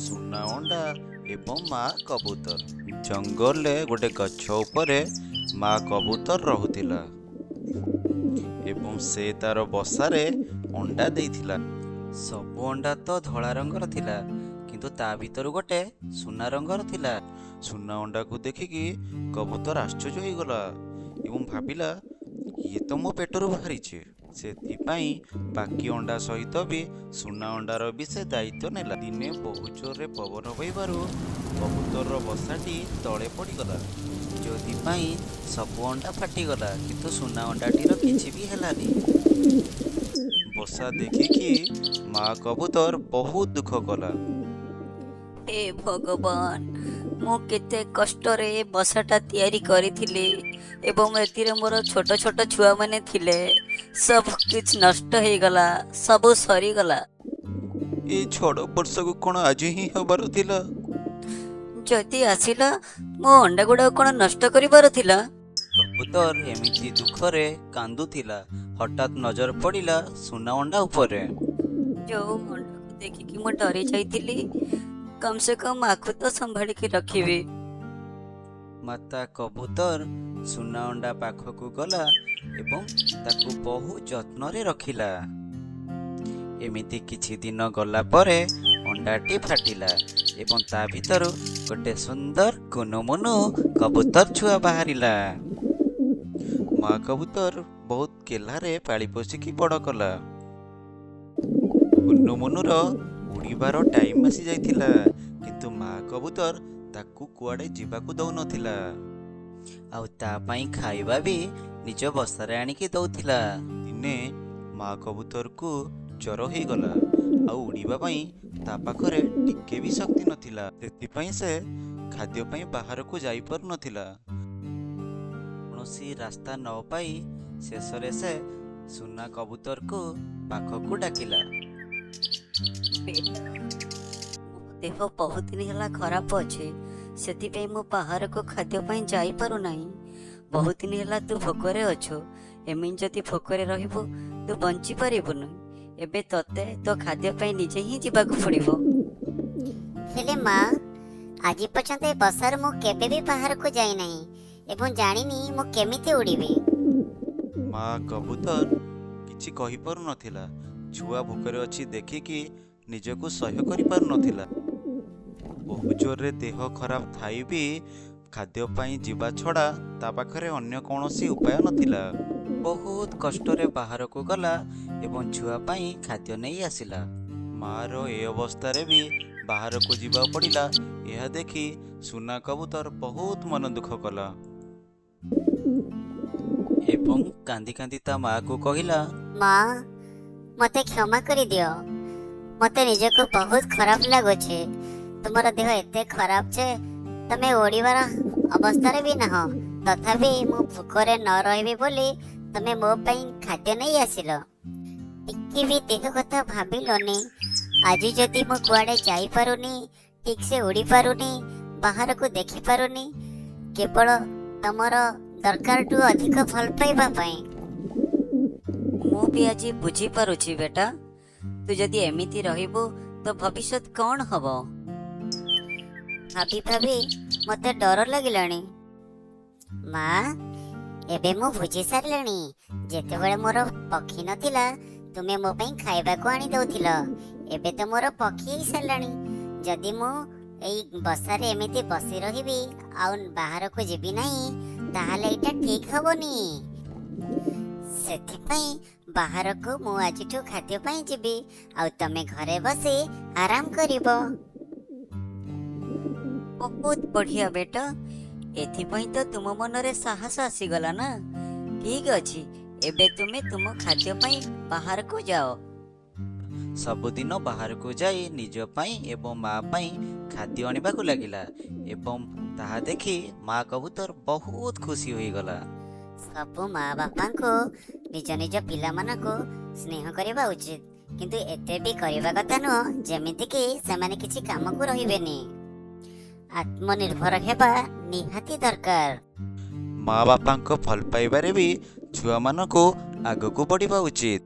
ସୁନା ଅଣ୍ଡା ଏବଂ ମା କବୁତର। ଜଙ୍ଗଲରେ ଗୋଟେ ଗଛ ଉପରେ ମା କବୁତର ରହୁଥିଲା ଏବଂ ସେ ତାର ବସାରେ ଅଣ୍ଡା ଦେଇଥିଲା। ସବୁ ଅଣ୍ଡା ତ ଧଳା ରଙ୍ଗର ଥିଲା, କିନ୍ତୁ ତା ଭିତରୁ ଗୋଟେ ସୁନା ରଙ୍ଗର ଥିଲା। ସୁନା ଅଣ୍ଡାକୁ ଦେଖିକି କବୁତର ଆଶ୍ଚର୍ଯ୍ୟ ହେଇଗଲା ଏବଂ ଭାବିଲା, ଇଏ ତ ମୋ ପେଟରୁ ବାହାରିଛି। ସେଥିପାଇଁ ବାକି ଅଣ୍ଡା ସହିତ ବି ସୁନା ଅଣ୍ଡାର ବି ସେ ଦାୟିତ୍ୱ ନେଲା। ଦିନେ ବହୁତ ଜୋରରେ ପବନ ବହିବାରୁ କବୁତରର ବସାଟି ତଳେ ପଡ଼ିଗଲା, ଯେଉଁଥିପାଇଁ ସବୁ ଅଣ୍ଡା ଫାଟିଗଲା, କିନ୍ତୁ ସୁନା ଅଣ୍ଡାଟିର କିଛି ବି ହେଲାନି। ବସା ଦେଖିକି ମା କବୁତର ବହୁତ ଦୁଃଖ କଲା। ହେ ଭଗବାନ, ମୁଁ କେତେ କଷ୍ଟରେ ଏ ବସାଟା ତିଆରି କରିଥିଲି ଏବଂ ଏଥିରେ ମୋର ଛୋଟ ଛୋଟ ଛୁଆମାନେ ଥିଲେ। ସବୁ କିଛି ନଷ୍ଟ ହେଇଗଲା, ସବୁ ସରିଗଲା। ଏ ଝଡ଼ ବର୍ଷାକୁ କ'ଣ ଆଜି ହିଁ ହେବାର ଥିଲା? ଯଦି ଆସିଲା, ମୋ ଅଣ୍ଡା ଗୁଡ଼ାକ କ'ଣ ନଷ୍ଟ କରିବାର ଥିଲା? କବୁତର ଏମିତି ଦୁଃଖରେ କାନ୍ଦୁଥିଲା, ହଠାତ୍ ନଜର ପଡ଼ିଲା ସୁନା ଅଣ୍ଡା ଉପରେ। ଯୋଉ ଅଣ୍ଡାକୁ ଦେଖିକି ମୁଁ ଡରି ଯାଇଥିଲି, କମ୍ ସେ କମ୍ ଆକୁ ତ ସମ୍ଭାଳିକି ରଖିବି। ମାତା କବୁତର ସୁନା ଅଣ୍ଡା ପାଖକୁ ଗଲା ଏବଂ ତାକୁ ବହୁ ଯତ୍ନରେ ରଖିଲା। ଏମିତି କିଛି ଦିନ ଗଲା ପରେ ଅଣ୍ଡାଟି ଫାଟିଲା ଏବଂ ତା ଭିତରୁ ଗୋଟେ ସୁନ୍ଦର କୁନୁମୁନୁ କବୁତର ଛୁଆ ବାହାରିଲା। ମା କବୁତର ବହୁତ ଗେହ୍ଲାରେ ପାଳି ପୋଷିକି ବଡ଼ କଲା। କୁନୁମୁନୁର ଉଡ଼ିବାର ଟାଇମ୍ ଆସି ଯାଇଥିଲା, କିନ୍ତୁ ମା କବୁତର ତାକୁ କୁଆଡ଼େ ଯିବାକୁ ଦଉନଥିଲା ଆଉ ତା ପାଇଁ ଖାଇବା ବି ନିଜ ବସାରେ ଆଣିକି ଦଉଥିଲା। ଦିନେ ମା କବୁତରକୁ ଜ୍ୱର ହେଇଗଲା ଆଉ ଉଡ଼ିବା ପାଇଁ ତା ପାଖରେ ଟିକେ ବି ଶକ୍ତି ନଥିଲା। ସେଥିପାଇଁ ସେ ଖାଦ୍ୟ ପାଇଁ ବାହାରକୁ ଯାଇପାରୁନଥିଲା। କୌଣସି ରାସ୍ତା ନ ପାଇ ଶେଷରେ ସେ ସୁନା କବୁତରକୁ ପାଖକୁ ଡାକିଲା। ବେଟା, ମୋ ଦେହ ବହୁତ ଦିନ ହେଲା ଖରାପ ଅଛି, ସେଥିପାଇଁ ମୁଁ ବାହାରକୁ ଖାଦ୍ୟ ପାଇଁ ଯାଇପାରୁନାହିଁ। ବହୁତ ଦିନ ହେଲା ତୁ ଭୋକରେ ଅଛୁ। ଏମିତି ଯଦି ଭୋକରେ ରହିବୁ, ତୁ ବଞ୍ଚି ପାରିବୁନି। ଏବେ ତତେ ତୋ ଖାଦ୍ୟ ପାଇଁ ନିଜେ ହିଁ ଯିବାକୁ ପଡ଼ିବ। ହେଲେ ମା, ଆଜି ପର୍ଯ୍ୟନ୍ତ ଏ ବସାରୁ ମୁଁ କେବେ ବି ବାହାରକୁ ଯାଇନାହିଁ ଏବଂ ଜାଣିନି ମୁଁ କେମିତି ଉଡ଼ିବି। ମା କବୁତର କିଛି କହିପାରୁନଥିଲା। ଛୁଆ ଭୋକରେ ଅଛି ଦେଖିକି ନିଜକୁ ସହ୍ୟ କରିପାରୁନଥିଲା। ବହୁ ଜୋରରେ ଦେହ ଖରାପ ଥାଇ ବି ଖାଦ୍ୟ ପାଇଁ ଯିବା ଛଡ଼ା ତା ପାଖରେ ଅନ୍ୟ କୌଣସି ଉପାୟ ନଥିଲା। ବହୁତ କଷ୍ଟରେ ବାହାରକୁ ଗଲା ଏବଂ ଛୁଆ ପାଇଁ ଖାଦ୍ୟ ନେଇ ଆସିଲା। ମାର ଏ ଅବସ୍ଥାରେ ବି ବାହାରକୁ ଯିବାକୁ ପଡ଼ିଲା, ଏହା ଦେଖି ସୁନା କବୁତର ବହୁତ ମନ ଦୁଃଖ କଲା ଏବଂ କାନ୍ଦି କାନ୍ଦି ତା ମାକୁ କହିଲା, ମା, ମୋତେ କ୍ଷମା କରିଦିଅ। ମୋତେ ନିଜକୁ ବହୁତ ଖରାପ ଲାଗୁଛି। ତୁମର ଦେହ ଏତେ ଖରାପ ଯେ ତମେ ଉଡ଼ିବାର ଅବସ୍ଥାରେ ବି ନାହଁ, ତଥାପି ମୁଁ ଭୋକରେ ନ ରହିବି ବୋଲି ତମେ ମୋ ପାଇଁ ଖାଦ୍ୟ ନେଇ ଆସିଲ। ଟିକେ ବି ଦେହ କଥା ଭାବିଲନି। ଆଜି ଯଦି ମୁଁ କୁଆଡ଼େ ଯାଇପାରୁନି, ଠିକସେ ଉଡ଼ିପାରୁନି, ବାହାରକୁ ଦେଖିପାରୁନି, କେବଳ ତମର ଦରକାରଠୁ ଅଧିକ ଭଲ ପାଇବା ପାଇଁ। ମୁଁ ବି ଆଜି ବୁଝିପାରୁଛି ବେଟା, ତୁ ଯଦି ଏମିତି ରହିବୁ ତ ଭବିଷ୍ୟତ କ'ଣ ହବ? ଭାବି ଭାବି ମୋତେ ଡର ଲାଗିଲାଣି। ମା, ଏବେ ମୁଁ ବୁଝି ସାରିଲିଣି। ଯେତେବେଳେ ମୋର ପକ୍ଷୀ ନଥିଲା, ତୁମେ ମୋ ପାଇଁ ଖାଇବାକୁ ଆଣି ଦଉଥିଲ। ଏବେ ତ ମୋର ପକ୍ଷୀ ହେଇସାରିଲାଣି। ଯଦି ମୁଁ ଏଇ ବସାରେ ଏମିତି ବସି ରହିବି ଆଉ ବାହାରକୁ ଯିବି ନାହିଁ, ତାହେଲେ ଏଇଟା ଠିକ ହବନି। ସେଥିପାଇଁ ବାହାରକୁ ମୁଁ ଆଜିଠୁ ଖାଦ୍ୟ ପାଇଁ ଯିବି ଆଉ ତମେ ଘରେ ବସି ଆରାମ କରିବ। ବହୁତ ବଢିଆ ବେଟା, ଏଥିପାଇଁ ତ ତୁମ ମନରେ ସାହସ ଆସିଗଲା ନା? ଠିକ ଅଛି, ଏବେ ତୁମେ ତୁମ ଖାଦ୍ୟ ପାଇଁ ବାହାରକୁ ଯାଅ। ସବୁଦିନ ବାହାରକୁ ଯାଇ ନିଜ ପାଇଁ ଏବଂ ମା ପାଇଁ ଖାଦ୍ୟ ଆଣିବାକୁ ଲାଗିଲା ଏବଂ ତାହା ଦେଖି ମା କବୁତର ବହୁତ ଖୁସି ହୋଇଗଲା। ସବୁ ମା ବାପାଙ୍କୁ ନିଜ ନିଜ ପିଲାମାନଙ୍କୁ ସ୍ନେହ କରିବା ଉଚିତ, କିନ୍ତୁ ଏତେ ବି କରିବା କଥା ନୁହଁ ଯେମିତିକି ସେମାନେ କିଛି କାମକୁ ରହିବେନି। ଆତ୍ମନିର୍ଭର ହେବା ନିହାତି ଦରକାର। ମା ବାପାଙ୍କ ଭଲ ପାଇବାରେ ବି ଛୁଆମାନଙ୍କୁ ଆଗକୁ ବଢ଼ିବା ଉଚିତ।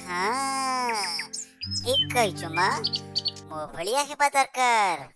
ହଁ, ଠିକ କହିଛୁ ମା। ମୋ ଭଳିଆ ହେବା ଦରକାର।